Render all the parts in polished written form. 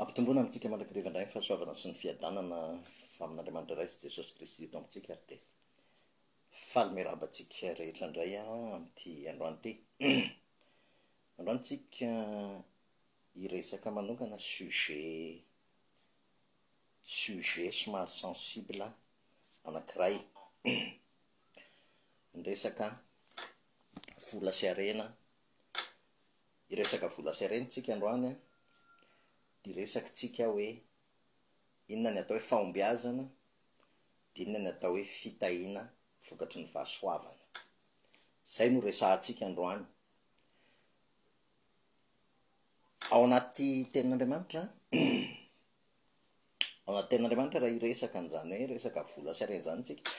Ampitomboina amintsika mandrakariva indray ny fahasoavana sy ny fiadanana avy amin'Andriamanitra Ray sy Jesosy Kristy Tompontsika ary dia faly miarahaba antsika rehetra indray amin'ity androany ity. Androany tsika hiresaka manokana sujet sujet somary sensible anankiray. Ny resaka vola sy harena Hiresaka vola sy harena tsika androany an, hiresaka tsika hoe inona ny atao hoe fahombiazana, dia inona ny atao hoe fitahiana vokatry ny fahasoavana. Izay no resahantsika androany. Ao anaty tenin'Andriamanitra, ao anaty tenin'Andriamanitra raha hiresaka an'izany hoe resaka vola sy harena izany tsika,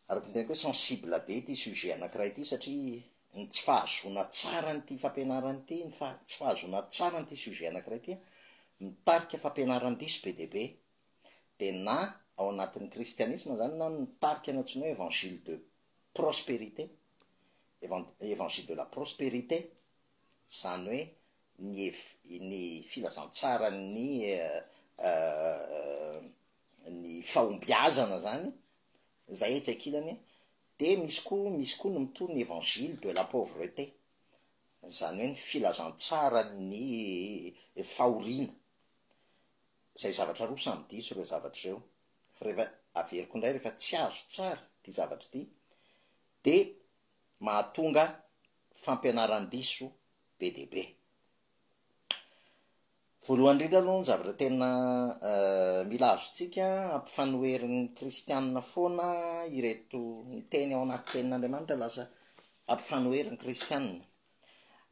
Araka ny teniko hoe sensible be ity sujet anakiray ity satria ny tsy fahazoana tsara an'ity fampianarana ity, ny faha- tsy fahazoana tsara an'ity sujet anakiray ity an, mitarika fampianaran-diso be dia be. Dia na ao anatin'ny kristianisma izany na mitarika ny antsoina hoe évangile de prospérité, évan- évangile de la prospérité, izany hoe ny ev- ny filazantsaran'ny ny fahombiazana izany, Zay etsy ankilany de misy koa misy koa ny mitory ny évangile de la pauvreté, zany hoe ny filazantsaran'ny fahoriana, zay zavatra roa samy diso ireo zavatra ireo, fa rehefa averiko indray rehefa tsy azo tsara ity zavatra ity de mahatonga fampianaran-diso be dia be. Voalohany indrindra aloha ny zavatra tena mila azontsika ampifanoherin'ny kristianina foana ireto ny teny ao anaty tenin'Andriamanitra lasa ampifanoherin'ny kristianina.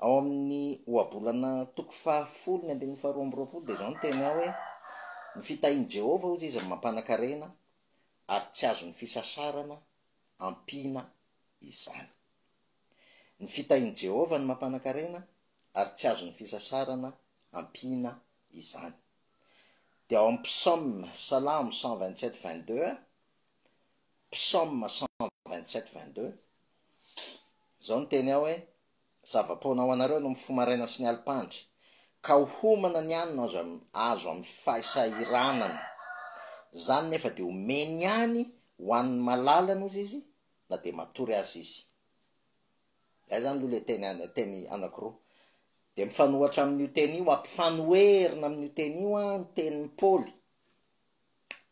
Ao amin'ny ohabolana toko fahafolo ny andininy faharoa amby roapolo dia izao ny teny ao hoe ny fitahian'i Jehovah hozy izy no mampanan-karena ary tsy azon'ny fisasarana ampiana izany. Ny fitahian'i Jehovah no mampanan-karena ary tsy azon'ny fisasarana ampiana izany. Dia ao amin'ny Psaume, Salamo 127, 22, Psaume 127, 22, izao no teny ao hoe, Zava-poana ho anareo no mifoha maraina sy ny alim-pandry, ka ho homana ny hanina azo azo amin'ny fahasahiranana. Izany nefa dia omeny ihany ho an'ny malalany, hozy izy, na dia matory aza izy. Zay zany aloha le teny any teny anakiroa. Dia mifanohatra amin'io teny io, ampifanoherina amin'io teny io an, ny tenin'i Paoly.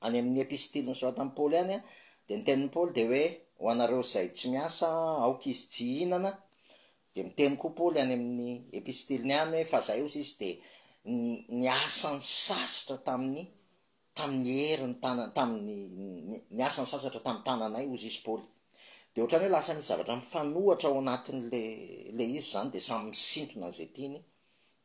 Any amin'ny epistily nosoratan'i Paoly any an, dia ny tenin'i Paoly dia hoe ho anareo izay tsy miasa, aoka izy tsy hihinana. Dia miteny koa Paoly any amin'ny epistiliny any hoe fa zay ozy izy dia niasa nisasatra tamin'ny tamin'ny herin'ny tanana, tamin'ny niasa nisasatra tamin'ny tananay hozy izy Paoly. Dia ohatran'ny hoe lasa nisy zavatra mifanohatra ao anatin'le le izy izany dia samy misintona an'izay tiany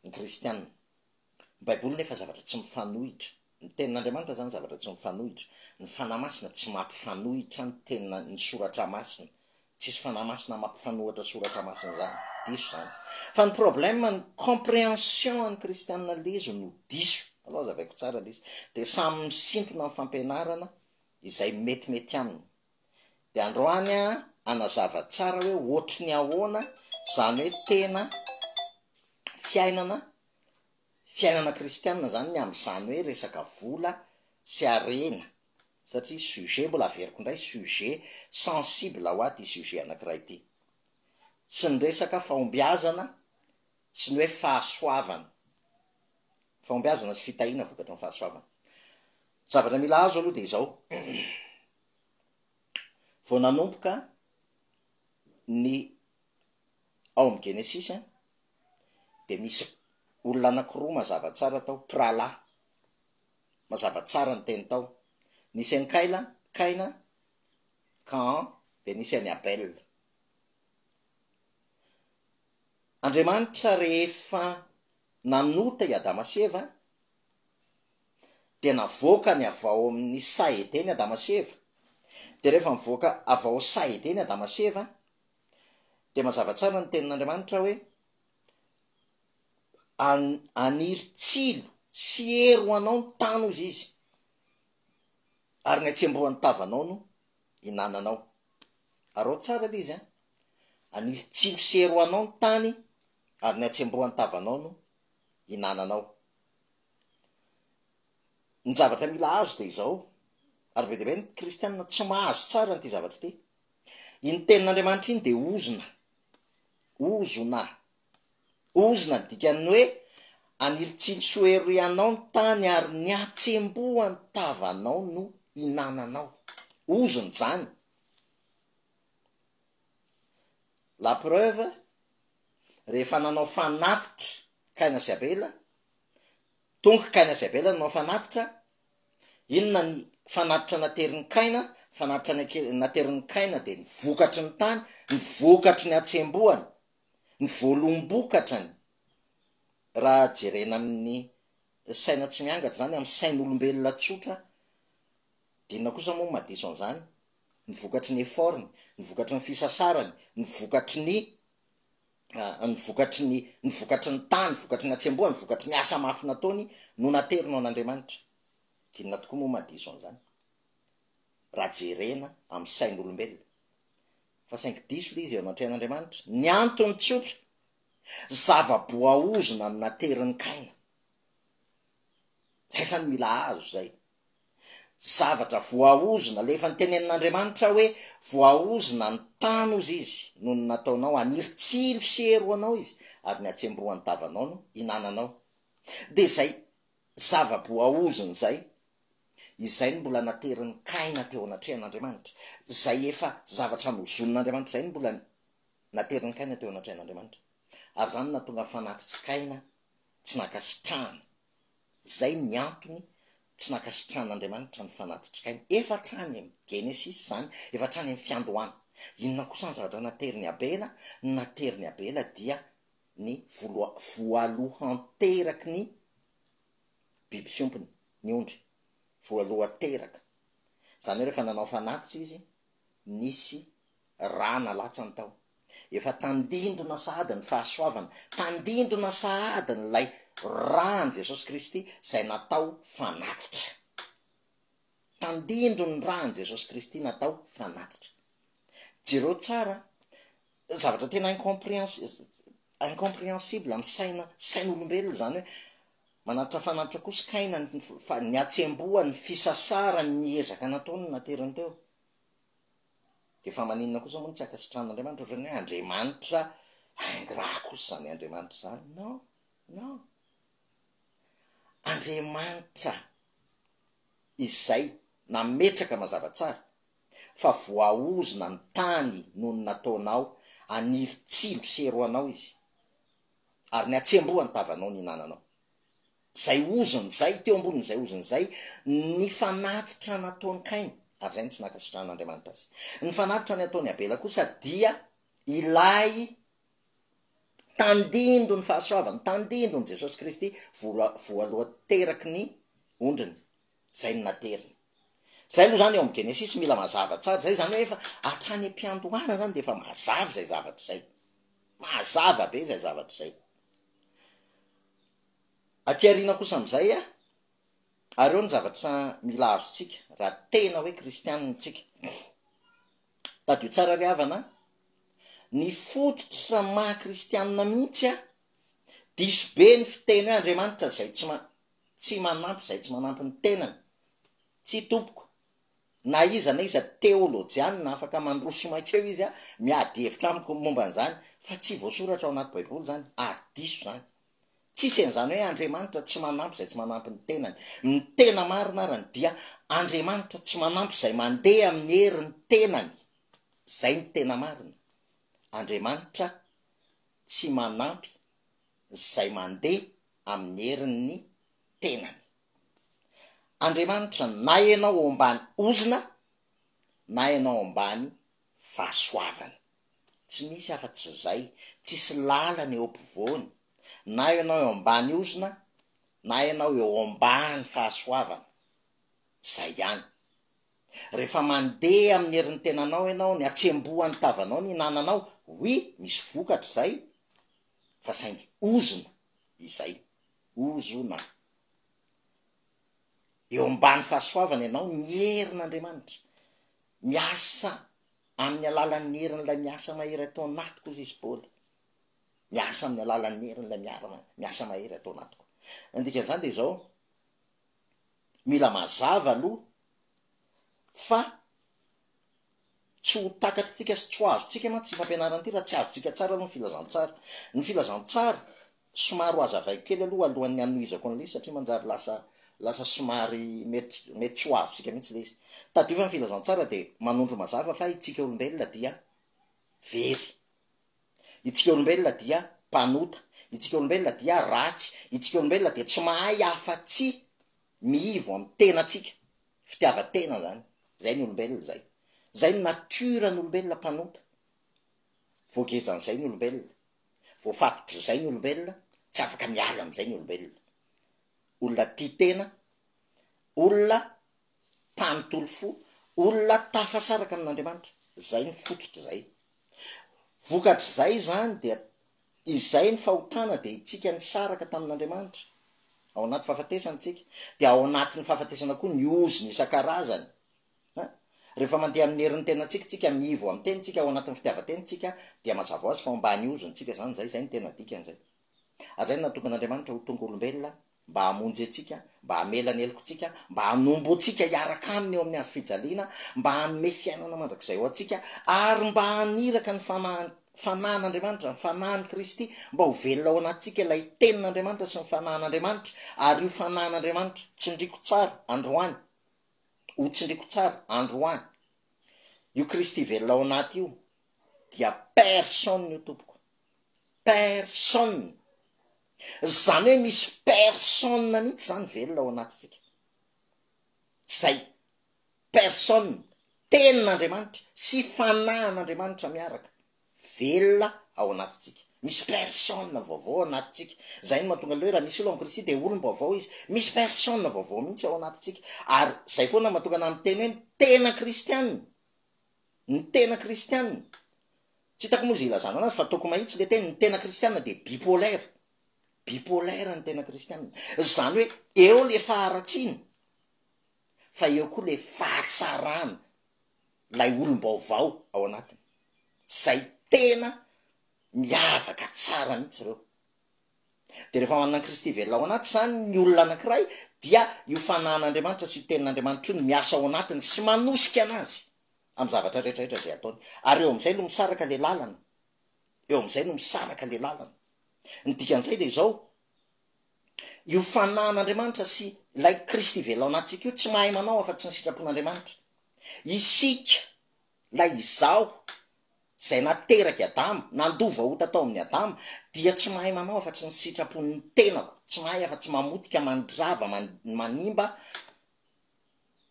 ny kristiana. Ny baiboly nefa zavatra tsy mifanohitra. Ny tenin'Andriamanitra izany zavatra tsy mifanohitra. Ny Fanahy Masina tsy mampifanohitra ny tenina ny soratra masina. Tsisy fanahy masina mampifanohatra soratra masina zany, diso zany. Fa ny problème ny comprehension an'ny kristianina le izy no diso, aleo azavaiko tsara le izy, de samy misintona ny fampianarana izay metimety aminy. De androany aho hanazava tsara hoe ohatry ny ahoana zany hoe tena fiainana, fiainana kristianina zany ny amin'izany hoe resaka vola sy harena. Satria sujet, mbola averiko indray, sujet sensible ho ahy ity sujet anankiray ity. Tsy ny resaka fahombiazana sy ny hoe fahasoavana. Fahombiazana sy fitahiana vokatry ny fahasoavana. Zavatra mila azo aloha dia izao, vao nanomboka ny ao amin'ny Genesisy an, dia misy olona anankiroa mazava tsara tao, mpirahalahy. Mazava tsara ny teny tao. Nisy an'i Kaila, Kaina, Kaan, dia nisy an'i Abel. Andriamanitra rehefa nanota i Adama sy Eva, dia navoakany avy ao amin'ny saha Edena i Adama sy Eva. Dia rehefa nivoaka avy ao saha Edena i Adama sy Eva, dia mazava tsara ny tenin'Andriamanitra hoe, Haniry tsilo sy hery ho anao ny tany, hozy izy, ary ny hatsembohan'ny tavanao no hinananao. Araho tsara ilay izy an! Haniry tsilo sy hery ho anao ny tany, ary ny hatsembohan'ny tavanao no hinananao. Ny zavatra mila azo dia izao, ary be dia be ny kristianina tsy mahazo tsara an'ity zavatra ity. Iny tenin'Andriamanitra iny dia ozona. Ozona. Ozona ny dikan'ny hoe aniritsily soeroianao ny tany ary ny hatsembohan'ny tavanao no hinananao. Ozona izany. La preuve, rehefa nanao fanatitra Kaina sy Abela, Tonga Kaina sy Abela nanao fanatitra, inona ny fanatitra naterin'i Kaina? Fanatitra naterin'i Kaina dia ny vokatry ny tany, ny vokatry ny hatsembohany, ny voaloham-bokatrany. Raha jerena amin'ny saina tsy miangatra izany, amin'ny sain'olombelona tsotra, dia inona kosa moa no mahadiso an'izany? Ny vokatry ny effort-ny, ny vokatry ny fisasarany, ny vokatry ny ny vokatry ny ny vokatry ny tany, vokatry ny hatsembohany, vokatry ny asa mafy nataony no nateriny ho an'Andriamanitra. Inona tokoa moa mahadiso an'izany? Raha jerena amin'ny sain'olombelona. Fa saingy diso ilay izy eo anatrehan'Andriamanitra. Ny antony tsotra, zava-boaozona no naterin'i Kaina. Zay zany mila azo zay. Zavatra voaozona, le efa nitenenin'Andriamanitra hoe voaozona ny tany hozy izy noho ny nataonao, haniry tsilo sy hery ho anao izy, ary ny hatsembohan'ny tavanao no hinananao. Dia izay zava-boaozona izay, izay no mbola naterin'i Kaina teo anatrehan'Andriamanitra, izay efa zavatra nozonin'Andriamanitra izay no mbola naterin'i Kaina teo anatrehan'Andriamanitra. Ary izany no nahatonga ny fanatitry Kaina tsy nankasitrahana. Izay ny antony tsy nankasitrahan'Andriamanitra ny fanatitr'i Kaina. Efa hatrany amin'ny Genesisy izany, efa hatrany amin'ny fiandohana. Inona kosa ny zavatra naterin'i Abela? Ny naterin'i Abela dia ny voloa- voalohan-teraky ny biby fiompiny, ny ondry. Voalohan-teraka. Izany hoe rehefa nanao fanatitra izy, nisy rà nalatsany tao. Efa tandindona sahady ny fahasoavana, tandindona sahady n'ilay ràn'i Jesosy Kristy izay natao fanatitra. Tandindon'ny ràn'i Jesosy Kristy natao fanatitra. Jereo tsara, zavatra tena incomprehens- incomprehensible amin'ny saina, sain'olombelona izany hoe manatitra fanatitra kosa kaina ny fa ny hatsembohany, ny fisasarany, ny ezaka nataony no nateriny teo. Dia fa maninona kosa moa no tsy ankasitrahan'Andriamanitra? Ohatran'ny hoe Andriamanitra ingrat kosa izany Andriamanitra izany. Non, non. Andriamanitra izay nametraka mazava tsara fa voaozona ny tany noho ny nataonao, haniry tsilo sy hero anao izy, ary ny hatsembohan'ny tavanao ny hinananao. Izay ozona izay, teo ambonin'izay ozona izay, ny fanatitra nataon'i Kaina, ary izay no tsy nankasitrahan'Andriamanitra azy. Ny fanatitra nataon'i Abela kosa dia ilay tandindon'ny fahasoavana, tandindon'i Jesosy Kristy vola- voalohan-teraky ny ondriny, izay no nateriny. Izay aloha izany eo amin'ny Genesisy mila mazava tsara, izay izany hoe efa hatrany am-piandohana izany dia efa mazava izay zavatra izay. Mazava be izay zavatra izay. Aty aoriana kosa amin'izay, ary eo ny zavatra mila azontsika raha tena hoe kristianina isika. Tadidio tsara ry havana, ny fototra maha kristianina mihitsy an, diso be ny fiteny hoe Andriamanitra izay tsy tsy manampy izay tsy manampy ny tenany. Tsia tompoko, Na iza na iza teolojianina afaka mandroso mankeo izy miady hevitra amiko momba an'izany fa tsy voasoratra ao anaty baiboly izany ary diso izany. Tsisy an'izany hoe Andriamanitra tsy manampy izay tsy manampy ny tenany. Ny tena marina arany dia Andriamanitra tsy manampy izay mandeha amin'ny herin'ny tenany. Izay no tena marina. Andriamanitra tsy manampy izay mandeha amin'ny herin'ny tenany. Andriamanitra na ianao ao ambany ozona na ianao ambany fahasoavana. Tsy misy afa tsy zay, tsisy lalana eo ampovoany, na ianao eo ambany ozona na ianao eo ambany fahasoavana. Zay ihany. Rehefa mandeha amin'ny herin'ny tenanao ianao, ny hatsembohan'ny tavanao ny hinananao, oui, misy vokatra izay, fa saingy ozona izay. Ozona. Eo ambany fahasoavana ianao, ny herin'Andriamanitra miasa amin'ny alalan'ny herin'ilay miasa mahery ato anatiko, hozy izy Paoly. Miasa amin'ny alalan'ny herin'ilay miara miasa mahery ato anatiko. Ny dikan'izany dia izao, Mila mazava aloha fa tsy ho takatritsika sy tsy ho azontsika mantsy ity fampianarana ity raha tsy azontsika tsara aloha ny filazantsara. Ny filazantsara, somary ho hazavaiko kely aloha alohan'ny hanohizako an'ilay izy satria manjary lasa lasa somary mety mety tsy ho azontsika mihitsy ilay izy. Tadidio fa ny filazantsara dia manondro mazava fa itsika olombelona dia very. Itsika olombelona dia mpanota, itsika olombelona dia ratsy, itsika olombelona dia tsy mahay afa-tsy miivo amin'ny tenantsika. Fitiavan-tena zany. Zay ny olombelona zay. Zay ny nature n'olombelona mpanota. Voagejan'izay ny olombelona. Voafatotr'izay ny olombelona, tsy afaka miala amin'izay ny olombelona. Olona tia tena, olona mpanontolo fo, olona tafasaraka amin'Andriamanitra. Zay ny fototr'izay. Vokatr'izay izany dia izay ny fahotana dia itsika nisaraka tamin'Andriamanitra. Ao anaty fahafatesana tsika. Dia ao anatin'ny fahafatesana koa ny ozona isan-karazany. Ha? Rehefa mandeha amin'ny herin'ny tenantsika tsika, miivo amin'ny teny tsika, ao anatin'ny fitiavan-tena tsika, dia mazava ho azy fa ao ambany ozona tsika izany, izay, izay no tena dikan'izay. Ary izay no nahatonga an'Andriamanitra ho tonga olombelona mba hamonjy antsika, mba hamela ny helokontsika, mba hanombo antsika hiaraka Aminy eo amin'ny hazo fijaliana, mba hanome fiainana mandrakizay ho antsika, ary mba haniraka ny Fanahy, Fanahin'Andriamanitra, ny Fanahin'i Kristy, mba ho velona ao anatintsika ilay Tenin'Andriamanitra sy ny Fanahin'Andriamanitra, ary io Fanahin'Andriamanitra, tsindriko tsara, androany, ho tsindriko tsara, androany, io Kristy velona ao anaty io, dia personne io tompoko, personne. Zany hoe misy personne mihitsy zany velona ao anatintsika. Zay. Personne, tenin'Andriamanitra sy fanahin'Andriamanitra miaraka, velona ao anatintsika. Misy personne vaovao ao anatintsika. Zay no mahatonga an'ilay hoe raha misy olona ao amin'i Kristy dia olom-baovao izy. Misy personne vaovao mihitsy ao anatintsika. Ary zay foana no mahatonga anah miteny hoe ny tena kristiana, ny tena kristiana, Tsy hitako moa izay ilazana anazy fa ataoko mahitsy ilay teny, ny tena kristiana dia bipolaire, bipolaire ny tena kristiana, izany hoe eo le faharatsiana fa eo koa le fahatsarana, ilay olom-baovao ao anatiny, izay tena miavaka tsara mihitsy ireo. Dia rehefa manana an'i Kristy velona ao anaty izany ny olona anankiray dia io fanahin'Andriamanitra sy io tenin'Andriamanitra io no miasa ao anatiny sy manosika anazy amin'ny zavatra rehetra rehetra izay ataony. Ary eo amin'izay no misaraka ilay lalana. Eo amin'izay no misaraka ilay lalana. Ny dikan'izay dia izao, io fanahin'Andriamanitra sy ilay Kristy velona ao anatintsika io tsy mahay manao afa-tsy ny sitrapon'Andriamanitra. Isika, ilay izaho, izay naterak'i Adama, nandova ota tao amin'i Adama, dia tsy mahay manao afa-tsy ny sitrapon'ny tenako, tsy mahay afa-tsy mamotika, mandrava, manimba,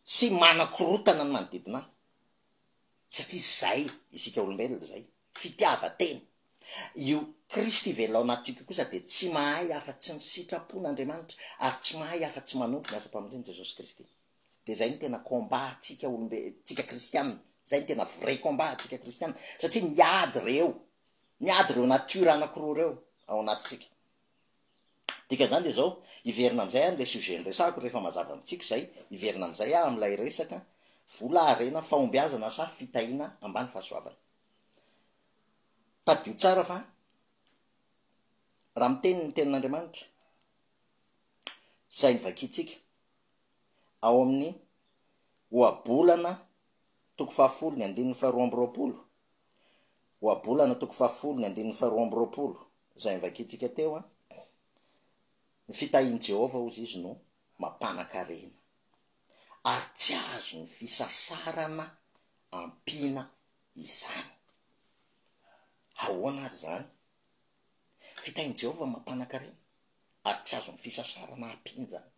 sy manakorotana ny manodidina ahy, satria izay isika olombelona izay, fitiavan-tena. Io Kristy velona ao anatintsika io kosa dia tsy mahay afa-tsy ny sitrapon'Andriamanitra, ary tsy mahay afa-tsy manompo ny asam-pamonjen'i Jesosy Kristy. Dia izay no tena combat antsika olombe-, tsika kristiana, izay no tena vrai combat antsika kristiana, satria miady ireo, miady ireo nature anankiroa ireo ao anatintsika. Dikan'izany dia izao, hiverina amin'izay aho amin'ilay sujet niresahako rehefa mazava amintsika izay, hiverina amin'izay aho amin'ilay resaka vola, harena, fahombiazana sa fitahiana ambany fahasoavana. Tadidio tsara fa raha miteny ny tenin'Andriamanitra, izay novakintsika ao amin'ny Ohabolana toko fahafolo ny andininy faharoa amby roapolo, Ohabolana toko fahafolo ny andininy faharoa amby roapolo, izay novakintsika teo an, ny fitahian'i Jehovah hozy izy no mampanan-karena, ary tsy azon'ny fisasarana ampiana izany. Ahoana ary izany? Fitahian'i Jehovah mampanan-karena, ary tsy azon'ny fisasarana ampiana izany.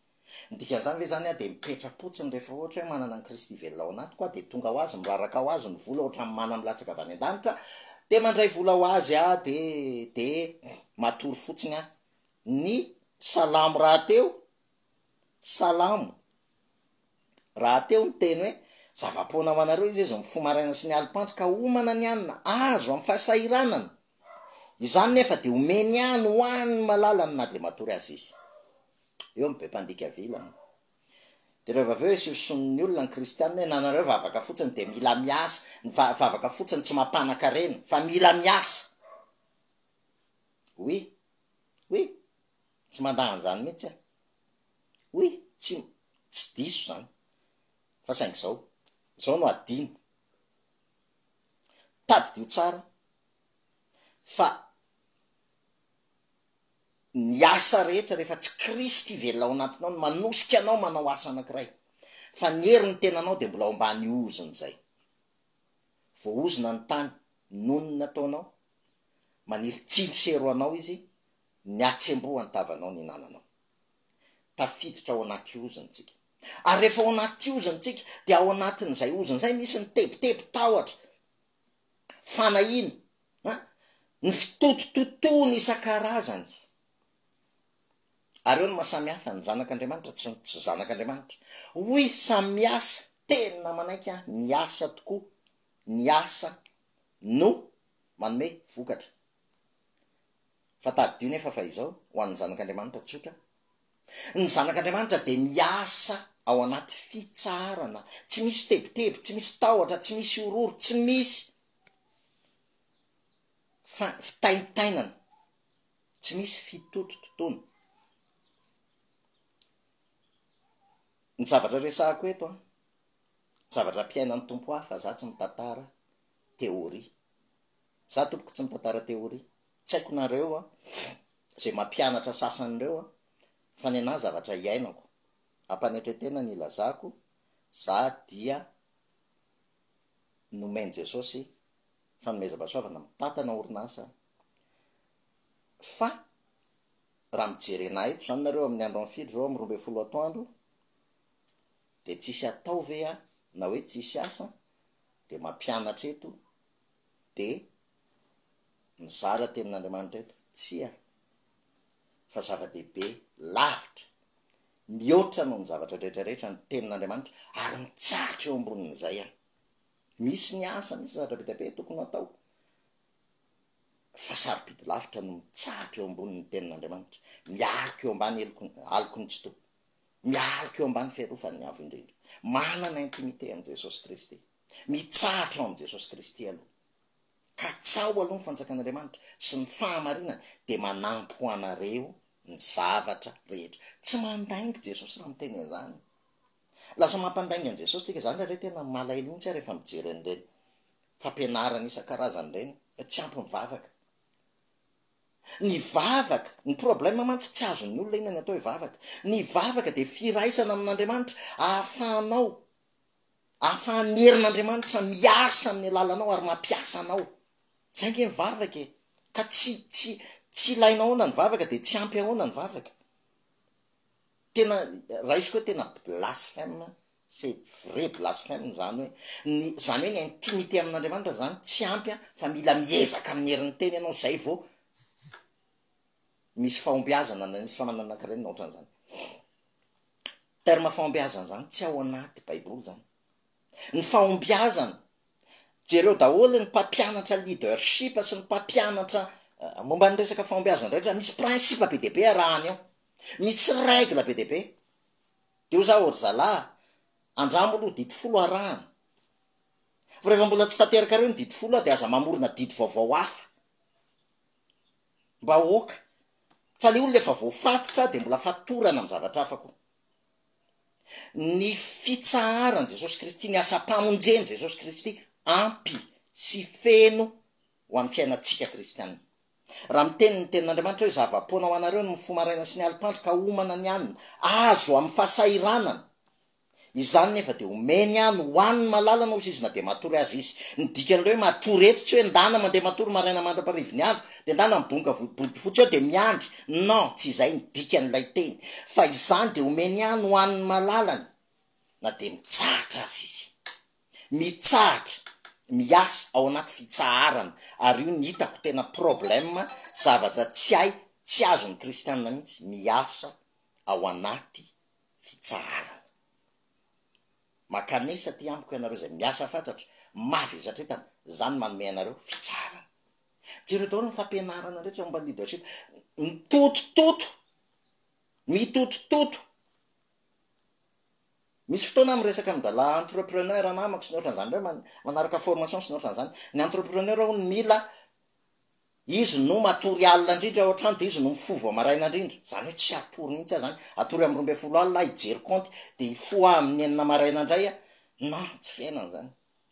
Ny dikan'izany ve izany aho dia mipetra-potsiny rehefa ohatra hoe manana an'i Kristy velona ao anatiko aho dia tonga ho azy, miraraka ho azy ny vola ohatran'ny mana milatsaka avy any an-danitra, dia mandray vola ho azy aho dia dia matory fotsiny aho. Ny salamo rahateo, salamo rahateo niteny hoe zava-poana ho anareo izy izy mifoha maraina sy ny alim-pandry ka homana ny hanina azo amin'ny fahasahiranana. Izany nefa dia omeny ihany ho an'ny malalany na dia matory aza izy. Eo ny be mpandika vilana. Dia rehefa avy eo esoesonin'ny olona ny kristiana hoe nanareo vavaka fotsiny dia mila miasa, ny vavaka fotsiny tsy mampanan-karena fa mila miasa. Oui, oui, tsy mandà an'izany mihitsy aho. Oui, tsy. Tsy diso izany. Fa saingy izao, izao no adino. Tadidio tsara fa ny asa rehetra rehefa tsy Kristy velona ao anatinao no manosika anao manao asa anankiray. Fa ny herin'ny tenanao dia mbola ao ambany ozona izay. Voaozona ny tany noho ny nataonao, maniry tsilo sy hero anao izy, ny hatsembohan'ny tavanao nihinananao. Tafiditra ao anaty ozona tsika. Ary rehefa ao anaty ozona tsika, dia ao anatin'izay ozona izay misy ny tebiteby, tahotra, fanahiana, an, ny fitotototoana isan-karazany. Ary eo no maha samy hafa ny zanak'Andriamanitra tsy ny tsy zanak'Andriamanitra. Oui, samy miasa, tena manaiky aho, ny asa tokoa, ny asa no manome vokatra. Fa tadidio nefa fa izao, ho an'ny zanak'Andriamanitra tsotra, ny zanak'Andriamanitra dia miasa ao anaty fitsaharana, tsy misy tebiteby, tsy misy tahotra, tsy misy horohoro, tsy misy fitaintainana. Tsy misy fitotototoana. Ny zavatra resahako eto an, zavatra ampiainan'ny Tompo ahy fa za tsy mitantara théorie. Za tompoko tsy mitantara théorie. Tsy haiko nareo an, zay mampianatra sasany reo an, fa ny anahy zavatra iainako. Ampanetretena ny ilazako, za dia nomen'i Jesosy fanomezam-pahasoavana mitantana orinasa Fa raha mijery anah eto zany nareo amin'ny andro amin'ny firy zao amin'ny 12 atoandro de tsisy atao ve ah na hoe tsisy asa de mampianatra eto de mizara tenin'Andriamanitra eto? Tsia fa zava-dehibe lavitra mihoatra noho ny zavatra rehetra rehetra ny tenin'Andriamanitra ary mitsahatra eo ambonin'izay aho. Misy ny asa, misy zavatra be dia be tokony ho atao. Fa sarobidy lavitra no mitsahatra eo ambonin'ny tenin'Andriamanitra, mialoka eo ambany heloky, aloky ny Tsitoha, mialoka eo ambany fiarofan'ny Avo Indrindra, manana intimité amin'i Jesosy Kristy, mitsahatra ao amin'i Jesosy Kristy aloha. Katsaho aloha ny fanjakan'Andriamanitra sy ny fahamarinany, dia manampy ho anareo ny zavatra rehetra. Tsy mandainga Jesosy raha miteny an'izany. Lasa mampandainga an'i Jesosy tsika, zany re tena malahelo mihitsy aho rehefa mijery an'ireny fampianarana isan-karazany ireny, tsy ampy ny vavaka. Ny vavaka, ny problème mantsy tsy azon'ny olona inona ny atao hoe vavaka. Ny vavaka dia firaisana amin'Andriamanitra ahafahanao, ahafahan'ny herin'Andriamanitra miasa amin'ny alalanao ary mampiasa anao. Zay nge ny vavaka e! Ka tsy, tsy, tsy ilaina ahoana ny vavaka dia tsy ampy ahoana ny vavaka. Tena raisiko hoe tena blasphème, c'est vrai blasphème zany hoe ny zany hoe ny intimité amin'Andriamanitra zany tsy ampy an, fa mila miezaka amin'ny herin'ny teny ianao zay vao misy fahombiazana na misy famananankarena ohatran'izany. Terme fahombiazana zany tsy ao anaty baiboly zany. Ny fahombiazana, jereo daholo ny mpampianatra leadership sy ny mpampianatra momba ny resaka fahombiazana rehetra, misy principe be dia be arahany ao. Misy règle be dia be. Dia hoy za ô ry zalahy, andramo aloha didy folo arahana. Fa rehefa mbola tsy tanterakareo ny didy folo dia aza mamorona didy vaovao hafa. Mba ok. Fa le olona efa voafatotra dia mbola fatorana amin'ny zavatra hafa koa. Ny fitsaharan'i Jesosy Kristy, ny asam-pamonjen'i Jesosy Kristy ampy sy feno ho an'ny fiainantsika kristiana. Raha miteny ny Tenin'Andriamanitra hoe zava-poana ho anareo ny mifoha maraina sy ny alim-pandry ka homana ny hanina azo amin'ny fahasahiranana, izany nefa dia omeny ihany ho an'ny malalany hozy izy na dia matory aza izy. Ny dikan'ilay hoe matory eto tsy hoe ndana mandeha matory maraina mandra-parivin'ny andro dia ndana mibonga bodofotsy eo dia miandry, non, tsy izay ny dikan'ilay teny, fa izany dia omeny ihany ho an'ny malalany na dia mitsahatra aza izy. Mitsahatra, miasa ao anaty fitsaharana, ary io ny hitako tena problème, zavatra tsy hay, tsy azon'ny kristianina mihitsy, miasa ao anaty fitsaharana. Mankanesa aty amiko ianareo izay miasa fatratra, mavesatra entana, za no manome anareo fitsaharana. Jereo daholo ny fampianarana rehetra momba ny leadership, mitotototo, mitotototo. Misy fotoana aho miresaka amin-drahalahy entrepreneur namako sy ny ohatran'izany ireo, manaraka formation sy ny ohatran'izany. Ny entrepreneur hono mila. Izy no matory alina indrindra ao an-trano dia izy no mifoha vao maraina indrindra. Izany hoe tsy hatory mihitsy aho izany. Hatory amin'ny 12 alina aho hijery kaonty dia hifoha amin'ny enina maraina indray aho. Non, tsy fiainana izany.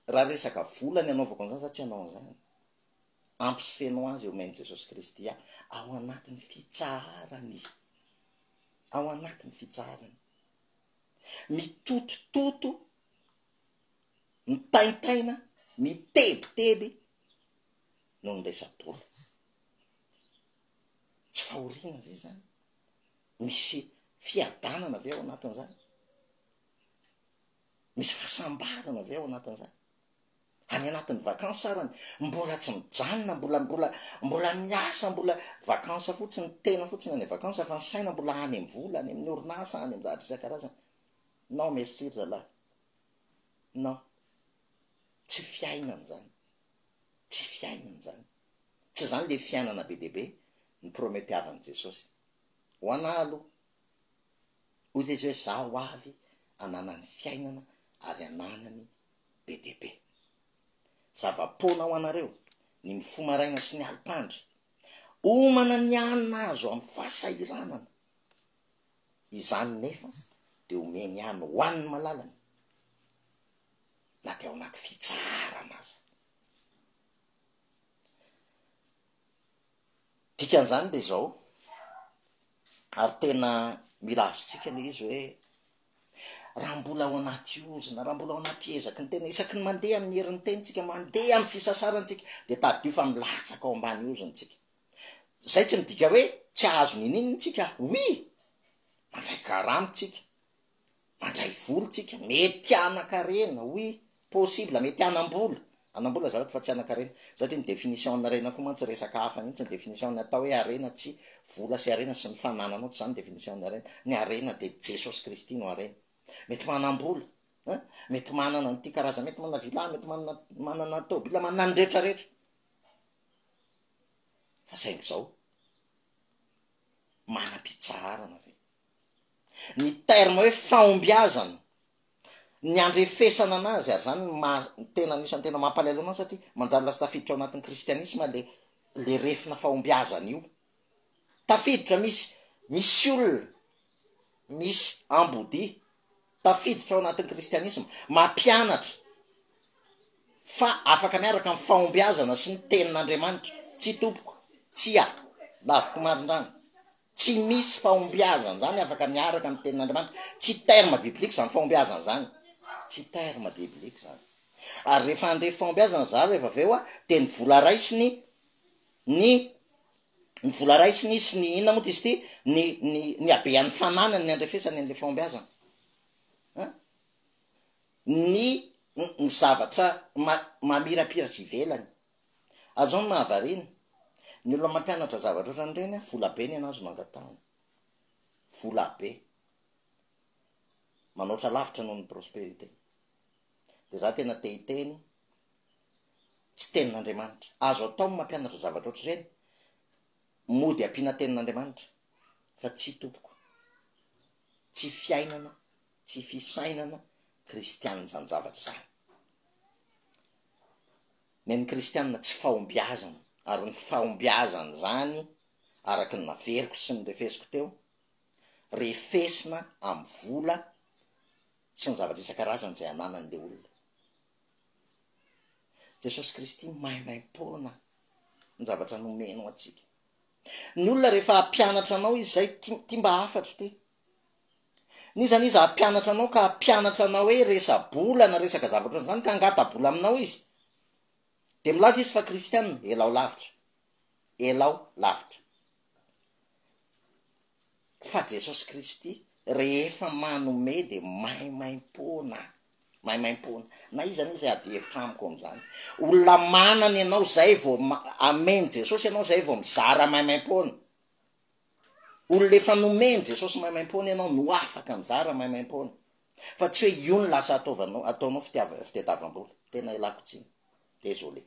Raha resaka vola ny anaovako an'izany za tsy hanao an'izany. Ampy sy feno azy omen'i Jesosy Kristy ahy ao anatin'ny fitsaharany. Ao anatin'ny fitsaharany. Mitotototo, mitaintaina, mitebiteby noho ny resa-bola. Tsy fahoriana ve izany? Misy fiadanana ve ao anatin'izany? Misy fahasambarana ve ao anatin'izany? Any anatin'ny vacances arany mbola tsy mijanona, mbola mbola mbola miasa, mbola vacances fotsiny, tena fotsiny any vacances fa ny saina mbola any amin'ny vola, any amin'ny orinasa, any amin'ny zavatra isan-karazany. Non merci ry zalahy. Non. Tsy fiainana izany. Tsy fiainana izany. Tsy izany le fiainana be dia be ni-prometiavan'i Jesosy. Ho anà aloha, hoy Jesoa hoe zaho avy hananany fiainana ary hananany be dia be. Zava-poana ho anareo ny mifoha maraina sy ny alim-pandry. Homana ny hanina azo amin'ny fahasahiranana. Izany nefa dia omeny ihany ho an'ny malalany na dia ao anaty fitsaharana aza. Dikan'izany dia izao, ary tena mila azontsika ilay izy hoe, raha mbola ao anaty ozona, raha mbola ao anaty ezaky ny tena, isaky ny mandeha amin'ny herin'ny tena tsika, mandeha amin'ny fisasarana tsika, dia tadidio fa milatsaka ao ambany ozona tsika. Izay tsy midika hoe tsy hahazo ninininona tsika, oui, mandray karama tsika, Mandray vola tsika, mety hanan-karena, oui, possible, mety hanam-bola, hanam-bola azafady fa tsy hanan-karena, satria ny définition ny harena koa mantsy resaka hafa mihitsy, ny définition ny atao hoe harena tsy vola sy harena sy ny fanananao, tsy zany ny définition ny harena, ny harena dia Jesosy Kristy no harena, mety manam-bola an, mety manana an'ity karazana, mety manana villa, mety manana manana tôbila, manana ny rehetra rehetra, fa saingy zao, manam-pitsaharana ve? Ny terme hoe fahombiazana, ny andrefesana anazy, ary zany no maha, tena anisan'ny tena mampalahelo anahy satria manjary lasa tafiditra ao anatin'ny kristianisma le le refina fahombiazana io. Tafiditra misy misy olona, misy ambodia tafiditra ao anatin'ny kristianisma, mampianatra fa afaka miaraka ny fahombiazana sy ny tenin'Andriamanitra. Tsia tompoko, tsia, laviko marindrano. Tsy misy fahombiazana zany afaka miaraka amin'ny tenin'Andriamanitra. Tsy terme biblique zany fahombiazana zany. Tsy terme biblique zany. Ary rehefa handre fahombiazana za rehefa avy eo a, de ny vola raisiny, ny ny vola raisiny sy ny inona moa ty izy ity, ny ny ny habean'ny fananany ny andrefesany an'le fahombiazana. An? Ny ny zavatra ma- mamirapiratra ivelany. Ary zao no mahavariana, ny olona mampianatra zavatra ohatran'ireny an, vola be ny an'azy no angatahany. Vola be. Manoatra lavitra noho ny prospérité. Dia za tena te hiteny, tsy tenin'Andriamanitra. Azo atao ny mampianatra zavatra ohatr'ireny, mody ampiana tenin'Andriamanitra, fa tsia tompoko. Tsy fiainana, tsy fisainana kristianina izany zavatra izany. Ny an'ny kristianina tsy fahombiazana, ary ny fahombiazana izany araka ny naveriko sy norefesiko teo, refesina amin'ny vola sy ny zavatra isan-karazany izay ananan'ilay olona. Jesosy Kristy maimaimpoana ny zavatra nomeny ho antsika. Ny olona rehefa hampianatra anao izy izay, ty mba hafatro ty, N'iza n'iza hampianatra anao ka hampianatra anao hoe resa-bola na resaka zavatra ohatran'izany ka hangata-bola aminao izy, dia milaza izy fa kristiana, elao lavitra, elao lavitra. Fa Jesosy Kristy rehefa manome dia maimaimpoana, maimaimpoana. Na iza n'iza hiady hevitra amiko amin'izany. Olona manana ianao zay vao amen'i Jesosy ianao zay vao mizara maimaimpoana. Olona efa nomen'i Jesosy maimaimpoana ianao no afaka mizara maimaimpoana fa tsy hoe io no lasa ataovanao ataonao fitiava fitadiavam-bola. Tena ialako tsiny. Désolé.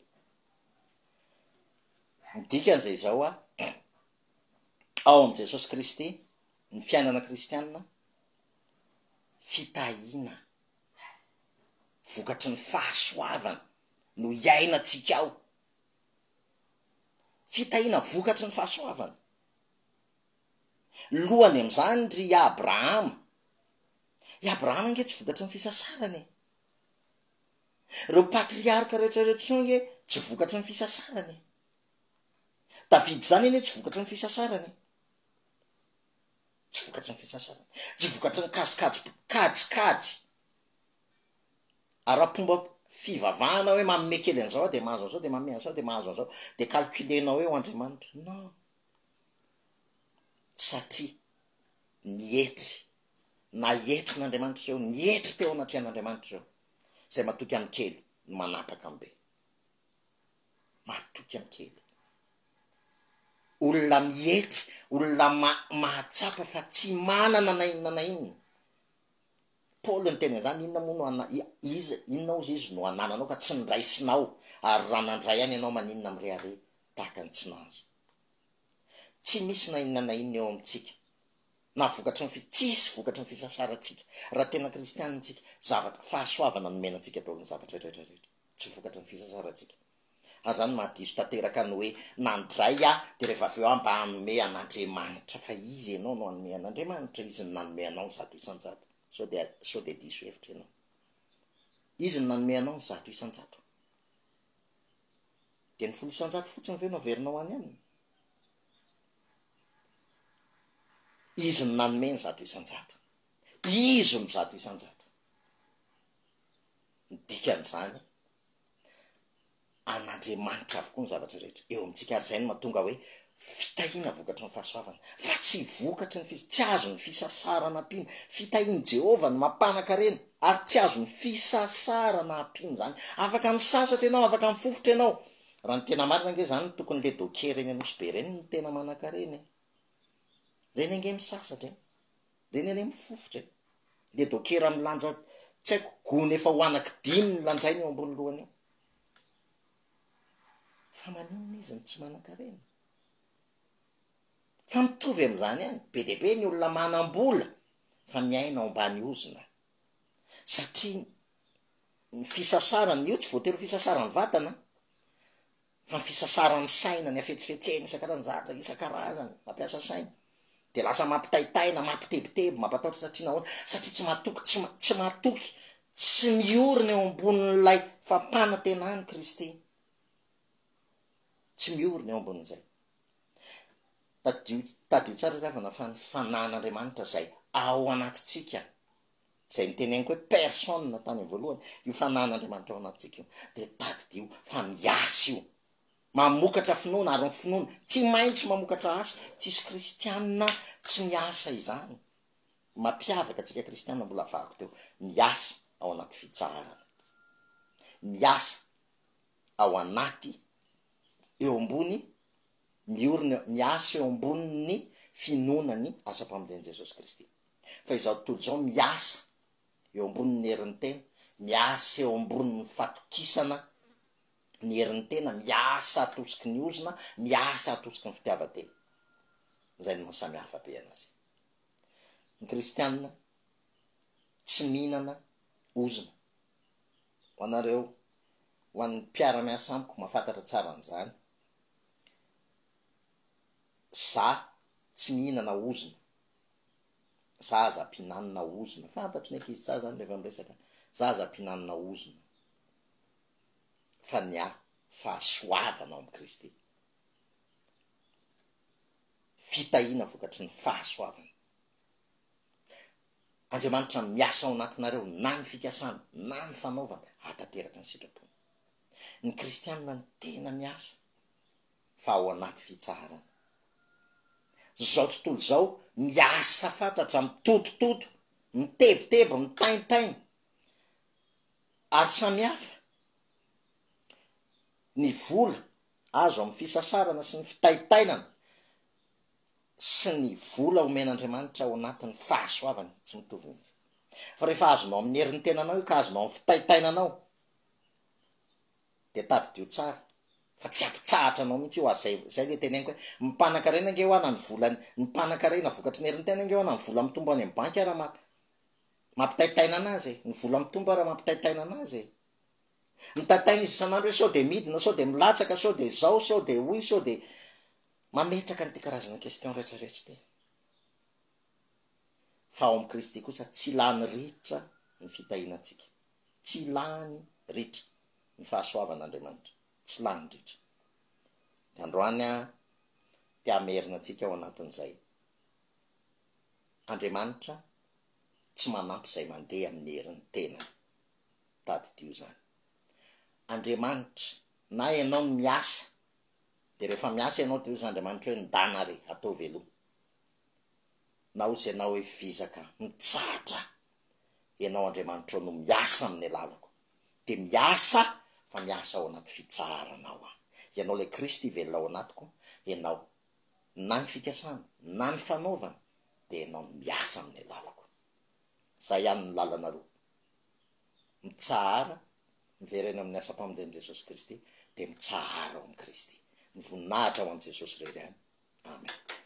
Ny dikan'izay izao a, ao amin'i Jesosy Kristy, ny fiainana kristianina, fitahiana vokatry ny fahasoavana no iainantsika ao. Fitahiana vokatry ny fahasoavana. Lohany amin'izany ry Abrahama. I Abrahama ange tsy vokatry ny fisasarana e. Ireo patriarka rehetra rehetra ireo ange tsy vokatry ny fisasarana e. Davidy izany anie tsy vokatry ny fisasarana e. Tsy vokatry ny fisasarana. Tsy vokatry ny kajikajy kajikajy ara-pomba fivavahana hoe manome kely an'izao aho dia mahazo an'izao dia manome an'izao dia mahazo an'izao dia calculer-nao eo Andriamanitra. Non. Satria nietry, naetrin'Andriamanitra ireo, nietry teo anatrehan'Andriamanitra ireo. Izay matoky amin'ny kely no manapaka amin'ny be. Matoky amin'ny kely. Olona mietry, olona mahatsapa fa tsy manana na inona na inona. Paoly niteny an'izany, inona moa no ana, iza, inona hozy izy no anananao ka tsy niraisinao, ary raha nandray ihany ianao maninona mirehareha tahaka ny tsy nahazo. Tsy misy na inona na inona eo amintsika, na vokatry ny fi, tsisy vokatry ny fisasarantsika, raha tena kristianina isika, zavatra, fahasoavana nomena antsika daholo ny zavatra rehetra rehetra, tsy vokatry ny fisasarantsika. Ary zany mahadiso tanteraka ny hoe nandray aho de rehefa avy eo aho mba hanome an'Andriamanitra fa izy ianao no hanome an'Andriamanitra, izy no nanome anao ny 100%, sao dia sao dia diso hevitra ianao. Izy no nanome anao ny 100%. Dia ny 10% fotsiny ve no averinao any aminy? Izy no nanome ny 100%. Izy no 100%. Ny dikan'izany, an'Andriamanitra avokoa ny zavatra rehetra eo amintsika ary izay no mahatonga hoe fitahiana vokatry ny fahasoavana fa tsy vokatry ny fis- tsy azon'ny fisasarana ampiana. Fitahian'i Jehovah no mampanan-karena ary tsy azon'ny fisasarana ampiana izany. Afaka misasatra ianao, afaka mifofotra ianao. Raha ny tena marina ange izany tokony le docker eny Anosibe ireny no tena manan-karena e. Ireny ange misasatra e. Reny anie mifofotra e! Le dokera milanja tsy haiko gony efa ho anaky dimy ny lanjainy eo ambony lohany eo. Fa maninona izy no tsy manankarena? Fa mitovy amin'izany ihany, be dia be ny olona manam-bola fa miaina ao ambany ozona. Satria ny fisasarana, io tsy voatery ho fisasaran'ny vatana an! Fa ny fisasaran'ny saina, ny hafetsifetsena isan-karazany, zavatra isan-karazany, mampiasa saina, dia lasa mampitaitaina, mampitebiteby, mampatahotra satria nahoana? Satria tsy matoky, tsy tsy matoky, tsy miorina eo ambonin'ilay fampanantenan'i Kristy. Tsy miorina eo ambonin'izay. Tadidio, tadidio tsara ry havana fa ny fanan'Andriamanitra izay ao anatintsika, Izay noteneniko hoe personne tany am-voalohany, io fanahin'Andriamanitra ao anatintsika io, dia tadidio fa miasa io. Mamokatra finoana, ary ny finoana tsy maintsy mamokatra asa. Tsisy kristiana tsy miasa izany. Mampiavaka antsika kristiana mbola avahako teo, miasa ao anaty fitsaharana. Miasa ao anaty, eo ambony, miorina, miasa eo ambonin'ny finoana ny asam-pamonjen'i Jesosy Kristy. Fa izao tontolo izao miasa eo ambonin'ny herin'ny tena, miasa eo ambonin'ny fatokisana ny herin'ny tena, miasa atosiky ny ozona, miasa atosiky ny fitiavan-tena. Izay no maha samy hafa be anazy. Ny kristianina tsy mihinana ozona. Ho anareo, ho an'ny mpiara-miasa amiko mahafantatra tsara an'izany, za tsy mihinana ozona. Zaza mpinanina ozona. Fantatry ny ankizy tsara zany rehefa miresaka. Zaza mpinanina ozona. Fa ny ahy, fahasoavana ao amin'i Kristy. Fitahiana vokatry ny fahasoavana. Andriamanitra miasa ao anatinareo na ny fikasana na ny fanaovana hahatanteraka ny sitrapony. Ny kristianina no tena miasa. fa ao anaty fitsaharana. Zao tontolo izao miasa fatratra, mitotototo, mitebiteby, mitaintaina, ary samy hafa ny vola azo amin'ny fisasarana sy ny fitaintainana sy ny vola omen'Andriamanitra ao anatin'ny fahasoavana, tsy mitovy mihitsy. Fa rehefa azonao amin'ny herin'ny tenanao io ka azonao amin'ny fitaintainanao, dia tadidio tsara fa tsy hampitsahatra anao mihitsy io ary zay zay le teneniko hoe ny mpanankarena ange hoa na ny volany ny mpanankarena vokatry ny herin'ny tena ange hoa na ny vola mitombo any amin'ny banky ara ma- mampitaitaina anazy e, ny vola mitombo ara mampitaitaina anazy e, mitaitaina izy isan'andro hoe sao de midina sao de milatsaka sao de zao sao de hoy sao de. Mametraka an'ity karazana question rehetra rehetra ity. Fa ao amin'i Kristy kosa tsy lany ritra ny fitahiana antsika. Tsy lany ritra ny fahasoavan'Andriamanitra. Tsy lany ritra. Dia androany aho te hamerina antsika ao anatin'izay. Andriamanitra tsy manampy izay mandeha amin'ny herin'ny tenany. Tadidio izany. Andriamanitra, na ianao no miasa, dia rehefa miasa ianao dia hoy Andriamanitra hoe ndana re, ataovy aloha. Na hozy ianao hoe vizaka, mitsahatra, ianao Andriamanitrao no miasa amin'ny alalako. Dia miasa fa miasa ao anaty fitsaharana aho. Ianao ilay Kristy velona ao anatiko, ianao na ny fikasana na ny fanaovana dia ianao no miasa amin'ny alalako. Izay ihany ny lalana roa. Mitsahara, miverena amin'ny asam-pamonjen'i Jesosy Kristy, dia mitsahara ao amin'i Kristy. Ny voninahitra ho an'i Jesosy irery ihany. Amen.